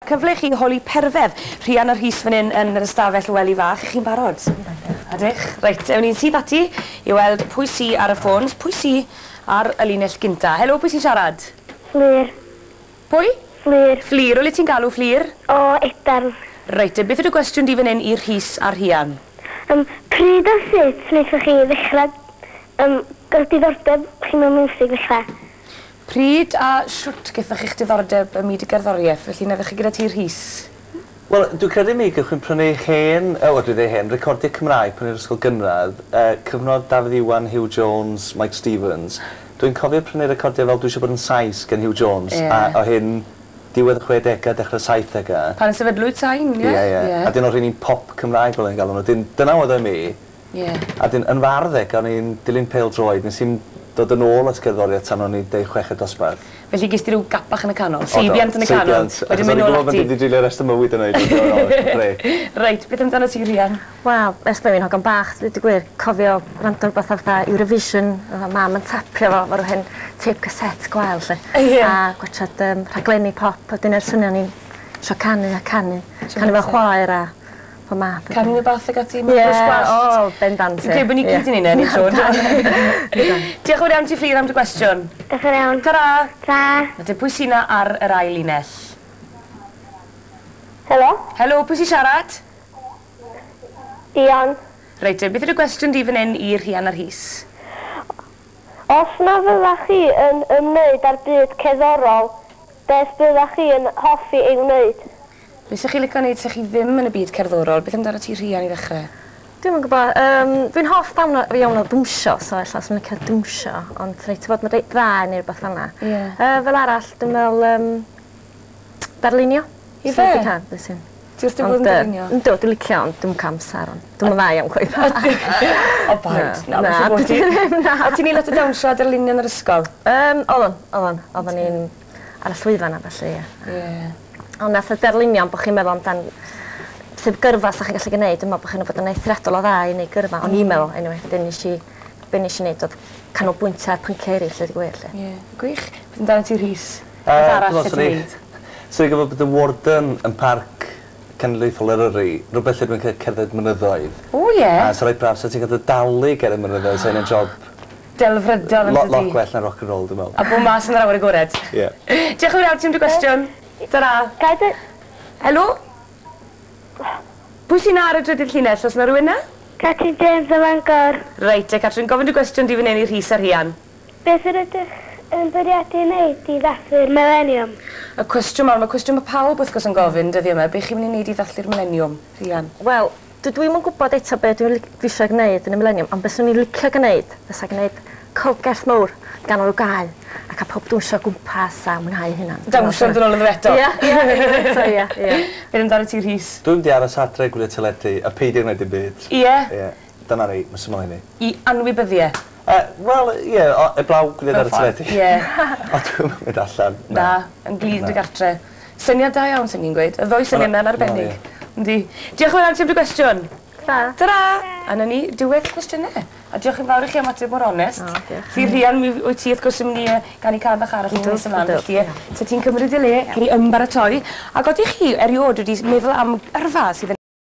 Cyfle i chi holi perfedd Rhian a Rhys fan hyn yn yr ystafell wely fach. Chi'n barod? Ydych? Reit, ewn ni'n syth ati i weld pwy sy ar y ffôns, pwy sy ar y linell gynta. Helo, pwy sy'n siarad? Fflur. Pwy? Fflur. Fflur, o le ti'n galw, Fflur? O Edarn. Reit te, beth yw dy gwestiwn di fan hyn i Rhys a Rhian? Yym, pryd a sut wnaethoch chi ddechrau yym gael diddordeb chi mewn miwsig ddechrau? Pryd a shwt gethoch chi'ch diddordeb ym myd y gerddoriaeth? Felly, na ddechrau gyda ti Rhys. Wel, dwi'n credu i mi gychwyn prynu hen, wel dwi'n dweud hen, recordiau Cymraeg pan o'n i'n ysgol gynradd, cyfnod Dafydd Iwan, Huw Jones, Mike Stevens. Dwi'n cofio prynu recordiau fel Dwi eisiau bod yn Sais gan Huw Jones, a o hyn diwedd y chwedegau, dechrau'r saithdegau. Pan sefydlwyd Sain, ie? Ie, ie. A 'dyn o'dd rheini'n pop Cymraeg fel o'n i'n galw nhw. 'Dyn dyna oedd o i mi. Ie. A 'dyn yn fy arddeg o'n i'n dilyn pêl-droed, nes i'm dod yn ôl at gerddoriaeth tan o'n i'n deu chweched dosbarth. Felly ges di ryw gap bach yn y canol, seibiant yn y canol, Seibiant, wedyn mynd nôl ati. Achos o'n i'n gwybod bod fi 'di dreulio rest o mywyd yn neud o, brêc. Reit, beth amdanot ti Rhian? Wel, ers bo' fi'n hogan bach, dweud y gwir, cofio gwrando ar rwbath fatha Eurovision, fatha mam yn tapio fo efo ryw hen tape cassette gwael 'lly. Ie. A gwatsiad yym rhaglenni pop a 'dyn ers hynny o'n i'n isio canu a canu. Canu efo chwaer a Pob math o... Canu neu bath ag ati, mae'n brwsh gwallt. Ie, o, bendant. Dwi'n credu bod ni gyd yn neud 'ny, ni'n siŵr. Diolch yn fawr iawn ti Fflur am dy gwestiwn. Diolch yn iawn. Tara! Ta. Nawr te, pwy sy 'na ar yr ail linell? Helo? Helo, pwy sy'n siarad? Dion. Reit te, beth yw dy gwestiwn di fan hyn i Rhian a Rhys? Os na fyddach chi yn ymwneud â'r byd cerddorol, beth byddach chi yn hoffi ei wneud? Be 'sech chi lico neud 'sech chi ddim yn y byd cerddorol? Beth amdanat ti Rhian i ddechre? Dwi'm yn gwbo yym dwi'n hoff dawn o iawn o dwnsio so ella swn i'n licio dwnsio ond reit t'bod ma' reit dda neu rwbath fel 'na. Ie. Yy fel arall dwi'n me'wl yym darlunio. Ife? Os dwi 'di ca'l sy'n... Ti wrth dy fodd yn darlunio? Yndw dwi licio ond dwi'm yn ca'l amsar ond dwi'm yn dda iawn chwaith. O paid. Na ma' siŵr bo' ti. Na. O' ti'n neud lot o dawnsio a darlunio yn yr ysgol? Yym oddwn oddwn oddwn i'n ar y llwyfan a ballu ie. Ie. Ond nath y darlunio am bo' chi'n meddwl amdan sef gyrfa 'sach chi'n gallu gneud dwi me'wl bo' chi'n bod yn eithriadol o dda i neud gyrfa o'n i'n meddwl eniwe 'dyn nesh i be' nesh i neud o'dd canolbwyntio ar pyncie eryll deud y gwir 'lly. Ie. Gwych. Beth amdanat ti Rhys? Beth arall 'set ti'n neud? Swn i'n gwbod bod y warden yn Parc Cenedlaethol Eryri, rwbeth lle dwi'n ca' cerdded mynyddoedd. O ie? A sa reit braf sa ti'n ca'l dy dalu ger y mynyddoedd sa hynna'n job Delfrydol yntydi? Lot lot gwell na rock and roll dwi'n me'wl. A bod mas yn yr awyr agored. Ie. Diolch yn fawr iawn ti am dy gwestiwn. Tara. Ga i dy... Helo? Pwy sy 'na ar y drydydd llinell? O's 'na rywun 'na? Catrin James o Fangor. Reit te Catrin, gofyn dy gwestiwn di fan 'yn i Rhys a Rhian. Beth yr ydych yn bwriadu wneud i ddathlu'r mileniwm? Y cwestiwn mawr, ma' cwestiwn ma' pawb wrth gwrs yn gofyn dyddie 'ma, be' chi'n myn' i neud i ddathlu'r mileniwm, Rhian? Wel, Dydw i'm yn gwybod eto be dwi'n dwi eisiau gwneud yn y mileniwm, ond be swn i'n licio gwneud fysa gwneud cylchgerdd mowr ganol y gae a cael pawb dawnsio o gwmpas a mwynhau eu hunan. Dawnsio yn dod nôl iddo fe eto? Ia, ia, unwaith eto, ia, ia. Beth amdanat ti Rhys? Dwi'n mynd i aros adre i gwylio teledu a peidio gwneud dim byd. Ie? Ie. Dyna ni, ma' syml hynny. I anwybyddu e? Yy, wel, ie, o, eblaw gwylio ar y teledu. Ie. Ond dwi'm yn mynd allan. Na, yn glud yn dy gartre. Syniad da iawn, swn i'n gweud. Y ddou syniad 'na'n arbennig. Yndi. Diolch yn fawr iawn ti am dy gwestiwn. Ta. Tara! A 'na ni, diwedd cwestiyne. A diolch yn fawr i chi am ateb mor onest. O, diolch. Felly Rhian, mi wyt ti wrth gwrs yn mynd i yy ganu cân fach arall yn nes ymlan felly 'sa ti'n cymryd dy le cyn i ymbaratoi. Ag odych chi eriôd wedi meddwl am yrfa sydd yn